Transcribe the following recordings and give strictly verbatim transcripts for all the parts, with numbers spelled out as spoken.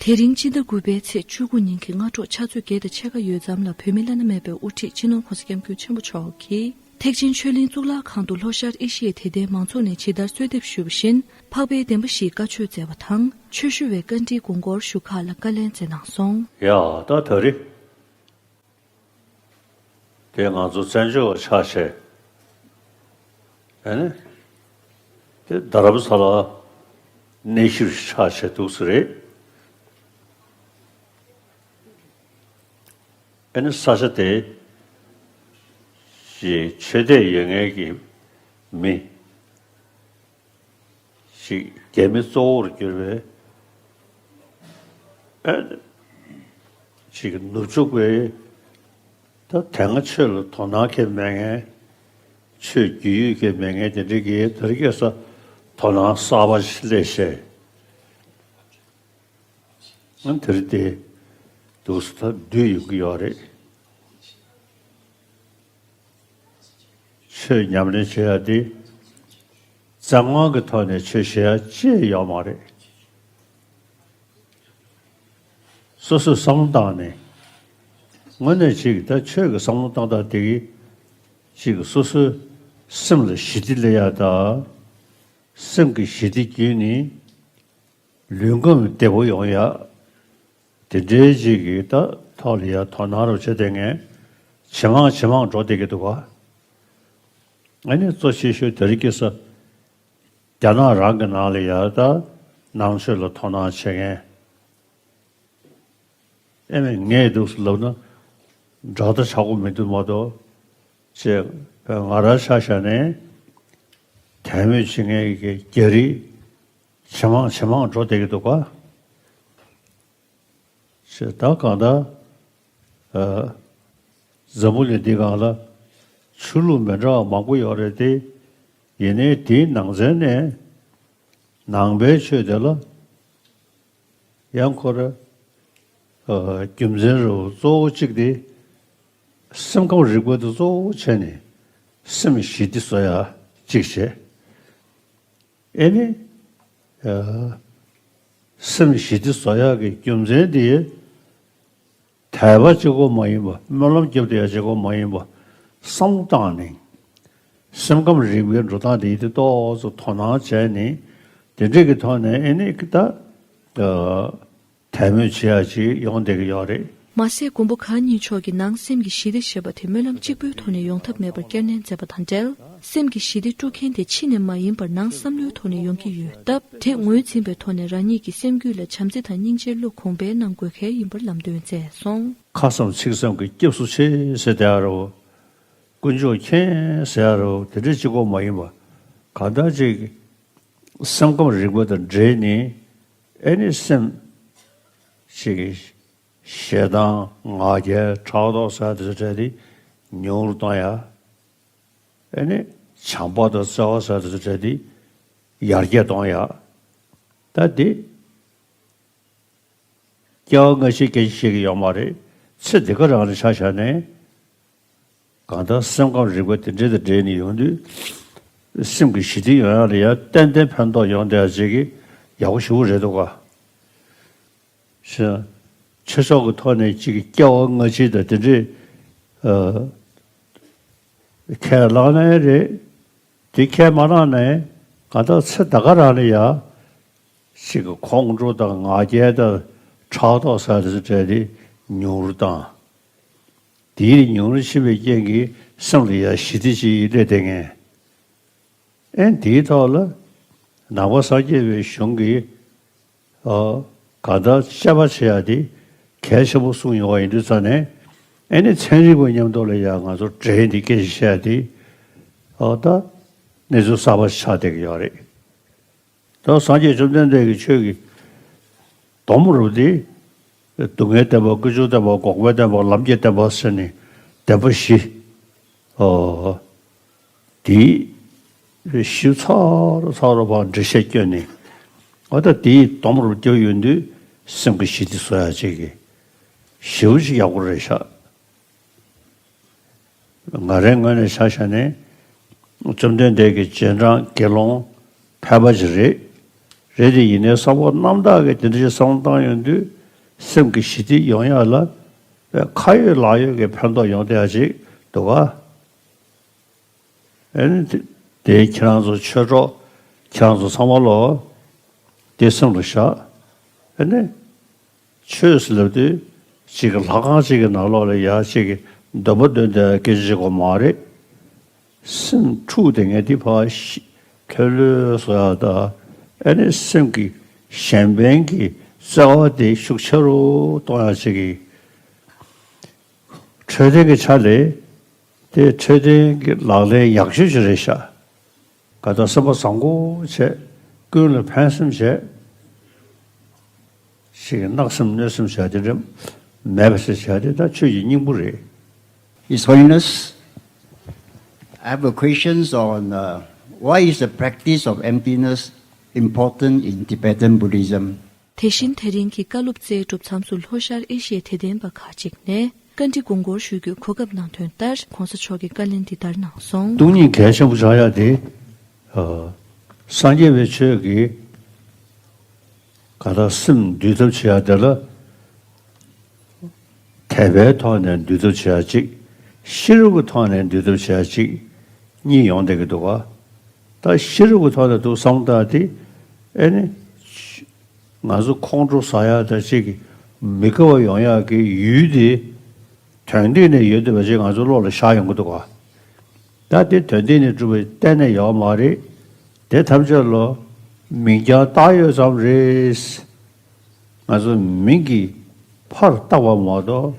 དེ་རིང་སྤྱི་ཟླ་དགུ་པའི་ཚེས་བཅུ་དགུ་ཉིན་གྱི་སྔ་དྲོ་ཆུ་ཚོད་བརྒྱད་དང་ཕྱེད་ཀ་ཡོལ་ཙམ་ལ་བོད་མི་བླ་ན་མེད་པའི་དབུ་ཁྲིད་སྤྱི་ནོར་༸གོང་ས་༸སྐྱབས་མགོན་ཆེན་པོ་མཆོག་གིས་ཐེག་ཆེན་ཆོས་གླིང་གཙུག་ལག་ཁང་དུ་ལྷོ་ཤར་ཨེ་ཤི་ཡའི་དད་ལྡན་མང་ཚོགས་ནས་ཇི་ལྟར་གསོལ་འདེབས་ཞུས་པ་བཞིན་འཕགས་པའི་བདེན་པ་བཞིའི་བཀའ་ཆོས་སྩལ་བ་དང་། ཆོས་ཞུ་བའི་བཀའ་འདྲིའི་དགོངས་སྐོར་ཞུ་ཁག་ལ་བཀའ་ལན་སྩལ་གནང་སོང་། ཡ། ད་ད་རེས་དེ་ང་ཚོ་བཙན་བྱོལ་བ་ཆགས་བྱས། ཨ་ནི། དེ་རྡ་རམ་ས་ལ་གནས་ཤུལ་ཆགས་བྱས་འདུག་ས་རེད། ཨ་ནི་ས་ཆ་དེ་ཞིག་ཆོས་དད་ཡོད་མཁན་གྱི་མི་ཞིག་རྒྱ་མི་གཙོ་བོར་གྱུར་པའི་ཨ་ནི་ཞིག་ནུབ་ཕྱོགས་པའི་ད་དེ་སྔ་ཆོས་ལ་དོ་སྣང་གང་མེད་མཁན། ཆོས་བརྒྱུད་ཡིག་གང་མེད་མཁན་དེ་འདྲ་གིས་དེ་རིང་ཁ་སང་དོ་སྣང་གསར་པ་ཞིག་སླེབས་བྱས། ང་དེ་རིང་དེ་འདུག་སེ་ད་འདུས་ཡོང་གི་ཡོད་རེད། ཆོས་ཉམས་ལེན་བྱེད་ཡ་དེ་བཙན་དབང་གི་ཐོག་ནས་ཆོས་བྱེད་ཡ་ཅི་ཡང་ཡོད་མ་རེད། སོ་སོས་བསམ་བློ་བཏང་ནས། དངོས་གནས་ཅིག་ད་ཆོས་ཀྱི་བསམ་བློ་བཏང་སྟངས་དེ་གིས་ཅིག་སོ་སོའི་སེམས་ལ་ཞི་བདེ་སླེབས་ཡ་དང་། སེམས་ཀྱི་ཞི་བདེ་བརྒྱུད་ནས་ལུས་ཁམས་བདེ་པོ་ཡོང་ཡ། དེ་འདྲའི་ཅིག་གི་ད་ཐོག་ལ་ཡ་དོ་སྣང་རུ་བྱེད་བསྡད་མཁན་ཇེ་མང་ཇེ་མང་འགྲོ་བསྡད་ཀྱི་འདུག་ག་ཨ་ནི་གཙོ་ཆེ་ཤོས་དེ་རིང་ཁ་སང་རྒྱ་ནག་རང་གི་ནང་ལ་ཡ་ད་ནང་ཆོས་ལ་དོ་སྣང་བྱེད་མཁན། ཨེ་མས་ངས་འདུག་སེ་ལབ་ན་འདྲ་ད་ཆགས་པོ་མི་འདུག་མ་གཏོགས། ཅེས་ང་རང་ཆ་བཞག་ནས་དད་མོས་བྱེད་མཁན་གྱི་རྒྱ་རིགས་ཇེ་མང་ཇེ་མང་འགྲོ་བསྡད་ཀྱི་འདུག་ག་ཅེས་ད་གང་ལྟར། ཨ། འཛམ་བུ་གླིང་འདི་སྒང་ལ་ཆོས་ལུགས་མི་འདྲ་བ་མང་པོ་ཡོད་རེད་དེ། ཡིན་ནའི་དེའི་ནང་ཚན་ནས་ནང་པའི་ཆོས་དེ་ལ་ཡང་ཁོ་ར། ཨ། རྒྱུ་མཚན་རུ་གཙོ་བོ་གཅིག་དེ་སེམས་ཁམས་རིག་པ་དེ་གཙོ་བོ་བྱས་ནས་སེམས་ཞི་བདེ་བཟོ་ཡ་གཅིག་བྱས། ཨེ་ནི། ཨ། སེམས་ཞི་བདེ་བཟོ་ཡག་གི་རྒྱུ་མཚན་དེ། དད་པ་གཅིག་པོ་མ་ཡིན་པ། སྨོན་ལམ་རྒྱབ་བསྡད་ཡག་གཅིག་པོ་མ་ཡིན་པ། བསམ་བློ་བཏང་ནས། སེམས་ཁམས་རིག་པའི་འགྲོ་སྟངས་དེ་ཡིན་དུས་ཏོག་ཙམ་དོ་སྣང་བྱས་ནས། དེ་འདྲས་ཀྱི་ཐོག་ནས་ཨེ་ནི་ད། ཨ། དད་མོས་བྱེད་ཡག་ཅིག་ཡོང་བསྡད་ཀྱི་ཡོད་རེད། མ་ཟད་མགོན་པོ་གང་ཉིད་མཆོག་གིས་ནང་སེམས་ཀྱི་ཞི་བདེ་ཞེས་པ་དེ་སྨོན་ལམ་གཅིག་པུའི་ཐོག་ནས་ཡོང་ཐབས་མེད་པར་བསྐྱར་ནན་མཛད་པ་དང་འབྲེལ། སེམས་ཀྱི་ཞི་བདེ་དཀྲུག་མཁན་དེ་ཕྱི་ནས་མ་ཡིན་པར་ནང་བསམ་བློའི་ཐོག་ནས་ཡོང་གི་ཡོད་སྟབས། དེ་ངོས་འཛིན་པའི་ཐོག་ནས་རང་ཉིད་ཀྱི་སེམས་རྒྱུད་ལ་བྱམས་བརྩེ་དང་སྙིང་རྗེའི་བློ་གོང་འཕེལ་གནང་དགོས་གལ་ཡིན་པར་ལམ་སྟོན་མཛད་སོང་། ཁ་ཙམ་ཚིག་ཙམ་གྱིས་སྐྱབས་སུ་མཆི་ཟེར་བསྡད་ཡ་རོ། དཀོན་མཆོག་མཁྱེན་ཟེར་ཡ་རོ། དེ་འདྲ་གཅིག་པོ་མ་ཡིན་པ། གང་ལྟར་ཅིག་སེམས་ཁམས་རིག་པ་དང་འབྲེལ་ནས། ཨེ་ནི་སེམས་ཅིག་གི་ཞེ་སྡང་ང་རྒྱལ་ཕྲག་དོག་ཟེར་དེ་ཚོ་བྲལ་ཏེ་ཉུང་རུ་གཏོང་ཡ། ཨེ་ནི་བྱམས་པ་དང་བརྩེ་བ་ཟེར་དེ་ཚོ་བྲལ་ཏེ་ཡར་རྒྱས་གཏོང་ཡ། ད་འདི། སྐྱེ་བ་སྔ་ཕྱིའི་སྐད་ཆ་བཤད་ཀྱི་ཡོད་མ་རེད། ཚེ་འདི་ག་རང་ལ་ཆ་བཞག་ནས། གང་ལྟར་སེམས་ཁམས་རིག་པ་དེ་འདྲ་དང་འབྲེལ་ནས་ཡོང་དུས། སེམས་ཀྱི་ཞི་བདེ་ཡོང་ཡ་ལ་ཡ་ཏན་ཏན་ཕན་ཐོགས་ཡོང་བསྡད་ཡ་ཅིག་གི་ཡག་པོ་ཞེ་པོ་རེད་འདུག་ག་ཞེས། ཆོས་ཕྱོགས་ཀྱི་ཐོག་ནས་ཅིག་སྐྱེ་བ་སྔ་ཕྱི་དང་དེ་འདྲའི། ཨ། ཁས་བླངས་ནའི་རེད། དེ་ཁས་མ་བླངས་ནའི་གང་ལྟར་ཚེ་ད་ག་རང་ལ་ཡ། ཅིག་གི་ཁོང་ཁྲོ་དང་ང་རྒྱལ་དང་ཕྲག་དོག་ཟེར་དེ་ཚོ་བྲལ་ཏེ་ཉུང་རུ་བཏང་། དེའི་ཉུང་རུ་ཕྱིན་པའི་རྐྱེན་གྱིས་སེམས་ལ་ཡ་ཞི་བདེ་ཅིག་སླེབས་བསྡད་མཁན། ཨེ་འདིའི་ཐོག་ལ་ནང་པ་སངས་རྒྱས་པའི་གཞུང་གིས། ཨ། གང་ལྟར་དཔྱད་པ་བྱེད་ཡ་དེ་གལ་ཆེན་པོ་གསུངས་ཡོང་བ་ཡིན་དུས་ཙང་ནས། ཨེ་ནི་ཚན་རིག་པ་མཉམ་དུ་ལ་ཡ་ང་ཚོ་འབྲེལ་ཡོད་དེ་སྐད་ཆ་བཤད་ཡ་དེ། ཨ། ད་གནས་ཚུལ་གསར་པ་ཆགས་བསྡད་ཀྱི་ཡོད་རེད། ད་སངས་རྒྱས་བཅོམ་ལྡན་འདས་ཀྱི་ཆོས་ཀྱི་སྡོམ་རུ་དེ། སྡུག་བསྔལ་བདེན་པ། ཀུན་འབྱུང་བདེན་པ། འགོག་པའི་བདེན་པ། ལམ་གྱི་བདེན་པ་ཟེར་ནས་བདེན་པ་བཞི། ཨོ། དེ་བཞི་ཚར་ཚར་རུ་ཕར་འགྲེལ་བཤད་བསྐྱོན་ནས། ཨོ། ད་དེའི་སྡོམ་རུ་བརྒྱབ་ཡོང་དུས་སེམས་ཀྱི་ཞི་བདེ་བཟོ་ཡ་ཅིག་གི་ཞེ་པོ་ཅིག་ཡག་པོ་རེད་ཤག་ང་རའི་ངོས་ནས་ཆ་བཞག་ནས། བཅོམ་ལྡན་འདས་ཀྱི་རྗེས་འབྲང་དགེ་སློང་ཕལ་པ་ཅིག་རེད། རེད་དེ་ཡིན་ནའི་བསམ་བློ་རྣམ་དག་གིས་དེ་འདྲ་ཞིག་བསམ་བློ་བཏང་ཡོང་དུས། སེམས་ཀྱི་ཞི་བདེ་ཡོང་ཡག་ལ་ཁ་ཡོད་ལག་ཡོད་ཀྱི་ཕན་ཐོགས་ཡོང་བསྡད་ཡག་ཅིག་འདུག་ག་ཨེ་ནི་དེ་དེ་ཁྱེད་རང་ཚོ་ཆོས་གྲོགས་ཁྱེད་རང་ཚོ་ཚང་མ་ལོ་དེ་སེམས་ལ་བཞག་ཨེ་ནི་ཆོས་ཟེར་ལབ་དུས་གཅིག་གི་ལྷ་ཁང་གཅིག་གི་ནང་ལོགས་ལ་ཡ་གཅིག་གི་འདོན་པ་འདོན་བསྡད་སྐད་ཆ་བཤད་དགོས་མ་རེད། སེམས་འཁྲུག་དེ་ངས་འདི་ཕར་ཤི་ལྷོད་ལྷོད་བཟོ་ཡག་དང་ཨེ་ནི་སེམས་ཀྱི་གཞན་ཕན་གྱི་བརྩེ་བ་དེ་ཤུགས་ཆེ་རུ་གཏོང་ཡག་ཅིག་གི་འཕྲོད་བསྟེན་གྱི་ཆ་ལས་དེ་འཕྲོད་བསྟེན་གྱི་ལག་ལེན་ཡག་ཤོས་ཅིག་རེད་ཤག་ག་ད་སེམས་པ་བཟང་པོ་བྱས། ཀུན་ལ་ཕན་སེམས་བྱས། ཞིག་གནག་སེམས་གནོད་སེམས་བྱས་ཏེ་རེམ་མེད་པ་ཞིག་བྱས་ཏེ་ད་ཆོས་ཀྱི་སྙིང་པོ་རེད། His Holiness, I have a questions on uh, why is the practice of emptiness important in Tibetan Buddhism? དེ་བཞིན་དེ་རིང་གི་བཀའ་སློབ་སྩལ་གྲུབ་མཚམས་སུ་ལྷོ་ཤར་ཨེ་ཤི་ཡའི་དད་ལྡན་པ་ཁག་ཅིག་ནས་བཀའ་འདྲི་དགོངས་སྐོར་ཞུ་རྒྱུའི་གོ་སྐབས་གནང་དོན་ལྟར་གོང་ས་མཆོག་གིས་བཀའ་ལན་འདི་ལྟར་གནང་སོང་། སྟོང་ཉིད་གལ་ཆེན་པོ་ཆགས་ཡག་དེ། ཨ། སངས་རྒྱས་པའི་ཆོས་ཀྱི་ག་ད་སེམས་འདུལ་ཐབས་བྱེད་ཡག་དེ་ལ། དད་པའི་ཐོག་ནས་འདུལ་ཐབས་བྱེད་ཡག་གཅིག་ཤེས་རབ་ཀྱི་ཐོག་ནས་འདུལ་ཐབས་བྱེད་ཡག་གཅིག་གཉིས་ཡོང་བསྡད་ཀྱི་འདུག་ག་ད་ཤེས་རབ་ཀྱི་ཐོག་ནས་འདུག་བསམ་སྟངས་དེ་ཨེ་ནི། ང་ཚོ་ཁོང་ཁྲོ་ཟ་ཡག་དང་གཅིག་གི་མི་དགའ་བ་ཡོང་ཡག་གི་ཡུལ་དེ་དོན་སྟེང་ནས་ཡོད་བསྡད་པ་ཅིག་ང་ཚོ་བློ་ལ་ཤར་ཡོང་གི་འདུག་ག་ད་དེ་དོན་སྟེང་ནས་གྲུབ་པ་གཏན་ནས་ཡོད་མ་རེད། དེ་ཐམས་ཅད་ལོ་མིང་རྐྱང་བཏགས་ཡོད་ཙམ་རེད། ང་ཚོ་མིང་གིས་ཕར་བཏགས་པ་མ་གཏོགས།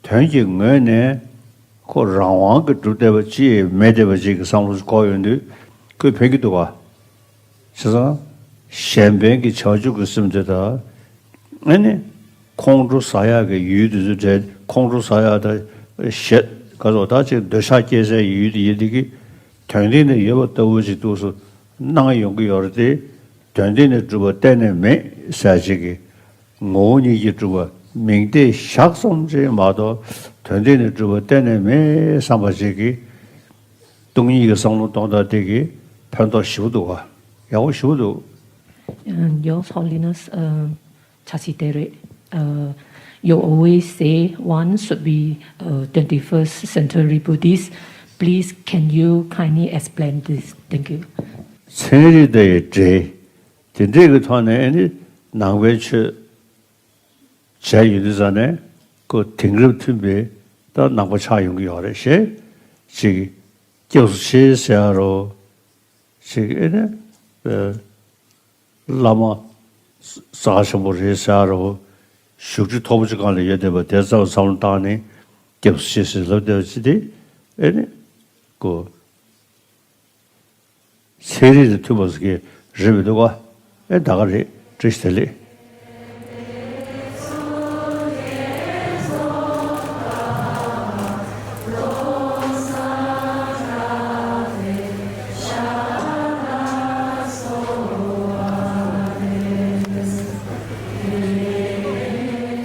དོན་གྱི་ངོས་ནས་ཁོ་རང་དབང་གིས་གྲུབ་བསྡད་པ་ཅིག་མེད་བསྡད་པ་ཅིག་གི་བསམ་བློ་ཞིག་འཁོར་ཡོང་དུས་ཁོས་ཕན་གྱི་འདུག་ག་བྱས་ཙང་གཞན་ཕན་གྱི་བྱང་ཆུབ་ཀྱི་སེམས་དེ་དང་། ཨ་ནི་ཁོང་ཁྲོ་ཟ་ཡག་གི་ཡུལ་དེ་ཚོ་བྲལ། ཁོང་ཁྲོ་ཟ་ཡག་དང་ཞེད་དགའ་སོགས་ད་ཅིག་འདོད་ཆགས་སྐྱེ་སའི་ཡུལ་དེ་ཡིན་དེ་གི་དོན་སྟེང་ནས་ཡོད་པ་ལྟ་བུ་ཞིག་འདུག་སེ་སྣང་ཡོང་གི་ཡོད་རེད་དེ། དོན་སྟེང་ནས་གྲུབ་པ་གཏན་ནས་མེད་ཟེར་ཅིག་གི་ངོ་བོ་ཉིད་ཀྱིས་གྲུབ་པ་མིང་བཏགས་བཞག་ཙམ་ཅིག་མ་གཏོགས་དོན་སྟེང་ནས་གྲུབ་པ་གཏན་ནས་མེད་བསམ་པ་ཅིག་གིས་སྟོང་ཉིད་ཀྱི་བསམ་བློ་གཏོང་སྟངས་དེ་གིས་ཕན་ཐོགས་ཞེ་པོ་འདུག་ག་ཡག་པོ་ཞེ་པོ་འདུག And Your Holiness, um, Chasi Tere, uh, you always say one should be uh, twenty-first century Buddhist. Please, can you kindly explain this? Thank you. ཚན་རིག་དང་འབྲེལ། དེ་འདྲའི་གི་ཐོག་ནས་ཨ་ནི་ནང་པའི་ཆོས་བྱས་ཡོད་དུས་ཙང་ནས་ཁོ་དེང་རབས་མཐུན་པའི་ད་ནང་པ་ཆགས་ཡོང་གི་ཡོད་རེད་ཞེས་ཅིག་སྐྱབས་སུ་མཆི་ཟེར་ཡ་རོ་ཅིག་ཨེ་ནས་བླ་མ་རྩ་ཆེན་པོ་རེད་ཟེར་ཡ་རོ་བཞུགས་ཁྲི་མཐོ་པོ་ཅིག་སྒང་ལ་ཡོད་བསྡད་པ་དེ་ཙམ་བསམ་བློ་བཏང་ནས་སྐྱབས་སུ་མཆི་ཟེར་ལབ་བསྡད་པ་ཅིག་དེ་ཨེ་ནས་ཁོ། ཚན་རིག་དང་མཐུན་པ་ཟེར་གྱི་རེད་མི་འདུག་ག་ཨེ་ད་ག་རེད། བཀྲ་ཤིས་བདེ་ལེགས།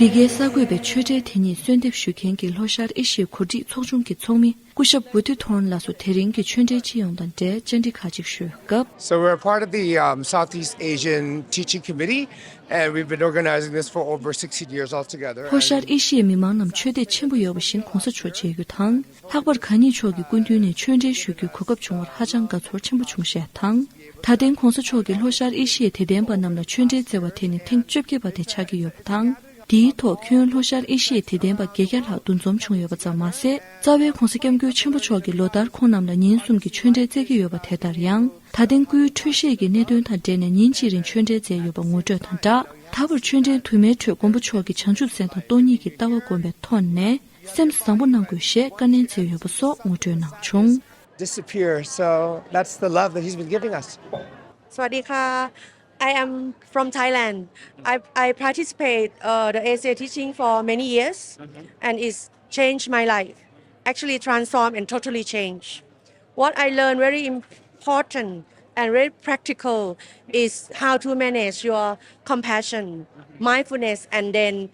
འདི་གའི་གསར་འགོད་པའི་ཆོས་འབྲེལ་དེ་ཉིད་གསོལ་འདེབས་ཞུ་མཁན་གྱི་ལྷོ་ཤར་ཨེ་ཤི་ཡའི་གོ་སྒྲིག་ཚོགས་ཆུང་གི་ཚོགས་མི། སྐུ་ཞབས་བུ་ཐི་ཐོན་ལགས་སུ་དེ་རིང་གི་ཆོས་འབྲེལ་སྤྱི་ཡོངས་དང་འབྲེལ་བཅར་འདྲི་ཁག་ཅིག་ཞུས་སྐབས། So we're part of the um, Southeast Asian Teaching Committee, and we've been organizing this for over sixty years altogether. ལྷོ་ཤར་ཨེ་ཤི་ཡའི་མི་མང་རྣམས་ཆོས་དད་ཆེན་པོ་ཡོད་པ་བཞིན་གོང་ས་མཆོག་མཇལ་རྒྱུ་དང་། ལྷག་པར་གང་ཉིད་མཆོག་གི་སྐུ་མདུན་ནས་ཆོས་འབྲེལ་ཞུ་རྒྱུའི་གོ་སྐབས་བྱུང་བར་ཧ་ཅང་དགའ་ཚོར་ཆེན་པོ་བྱུང་ཞེས་དང་། ད་ཐེངས་གོང་ས་མཆོག་གིས་ལྷོ་ཤར་ཨེ་ཤི་ཡའི་དད་ལྡན་པ་རྣམས་ལ་ཆོས་འབྲེལ་བསྩལ་བ་དེ་ནི་ཐེངས་བཅོ་བརྒྱད་པ་དེ་ཆགས་ཀྱི་ཡོད་པ་དང་། འདིའི་ཐོག་ཁྱོན་ལྷོ་ཤར་ཨེ་ཤི་ཡའི་དད་ལྡན་པ་བརྒྱད་བརྒྱ་ལྷག་འདུ་འཛོམས་བྱུང་ཡོད་པ་ཙམ་མ་ཟད། རྩ་བའི་གོང་ས་སྐྱབས་མགོན་ཆེན་པོ་མཆོག་གིས་ལོ་ལྟར་ཁོང་རྣམས་ལ་ཉིན་གསུམ་གྱི་ཆོས་འབྲེལ་བསྩལ་གྱི་ཡོད་པ་དེ་ལྟར་ཡང་། ད་ཐེངས་སྐུའི་འཕྲོད་བཞེས་ཀྱི་གནད་དོན་དང་འབྲེལ་ནས་ཉིན་གཅིག་རིང་ཆོས་འབྲེལ་བསྩལ་ཡོད་པ་ངོ་སྤྲོད་དང་སྦྲགས། ད་བར་ཆོས་འབྲེལ་དུ་མའི་ཁྲོད་མགོན་པོ་མཆོག་གིས་བྱང་ཆུབ་སེམས་དང་སྟོང་ཉིད་ཀྱི་ལྟ་བ་བསྒོམས་པའི་ཐོག་ནས། སེམས་བཟང་པོ་གནང་དགོས་ཞེས་བཀའ་ནན་མཛད་ཡོད་པ་སོགས་ངོ་སྤྲོད་གནང་བྱུང་། Disappear. So that's the love that he's been giving us. สวัสดีค่ะ. I am from Thailand. I, I participate uh, the A C A teaching for many years, and it's changed my life. Actually, transformed and totally changed. What I learned very important and very practical is how to manage your compassion, mindfulness, and then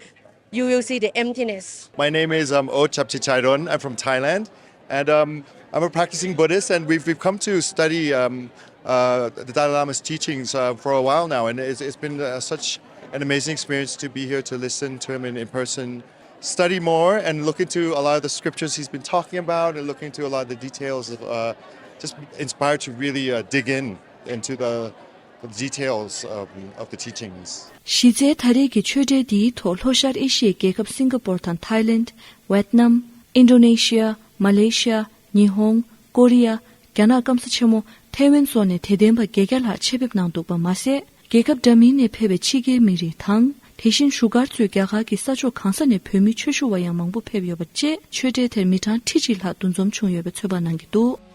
you will see the emptiness. My name is um, O Chaptichairon. I'm from Thailand. And um, I'm a practicing Buddhist, and we've, we've come to study um, uh, the Dalai Lama's teachings uh, for a while now. And it's, it's been uh, such an amazing experience to be here to listen to him in, in person, study more, and look into a lot of the scriptures he's been talking about, and look into a lot of the details of uh, just inspired to really uh, dig in into the, the details um, of the teachings. གཞི་རྩའི་ད་རེས་ཀྱི་ཆོས་འབྲེལ་འདིའི་ཐོག་ལྷོ་ཤར་ཨེ་ཤི་ཡའི་རྒྱལ་ཁབ་སིང་ག་པོར་དང་ཐའི་ལེནྜ། ཝེད་ནམ། ཨིན་ཌོ་ནེ་ཤི་ཡ། མ་ལེ་ཤི་ཡ། ཉི་ཧོང་། ཀོ་རི་ཡ། རྒྱ་ནག་སྐམ་ས་ཆེན་མོ་ཐེ་ཝན་སོགས་ནས་དད་ལྡན་པ་བརྒྱད་བརྒྱ་ལྷག་ཆེད་ཕེབས་གནང་འདུག་པ་མ་ཟད། རྒྱལ་ཁབ་འདྲ་མིན་ནས་ཕེབས་པའི་ཕྱི་རྒྱལ་མི་རིགས་དང་། དེ་བཞིན་བཞུགས་སྒར་གཙོས་རྒྱ་གར་གྱི་ས་ཕྱོགས་གང་ས་ནས་བོད་མི་ཆོས་ཞུ་བ་ཡང་མང་པོ་ཕེབས་ཡོད་པ་བཅས། ཆོས་འབྲེལ་དེར་མི་གྲངས་ཁྲི་གཅིག་ལྷག་འདུ་འཛོམས་བྱུང་ཡོད་པའི་ཚོད་དཔག་གནང་གི་འདུག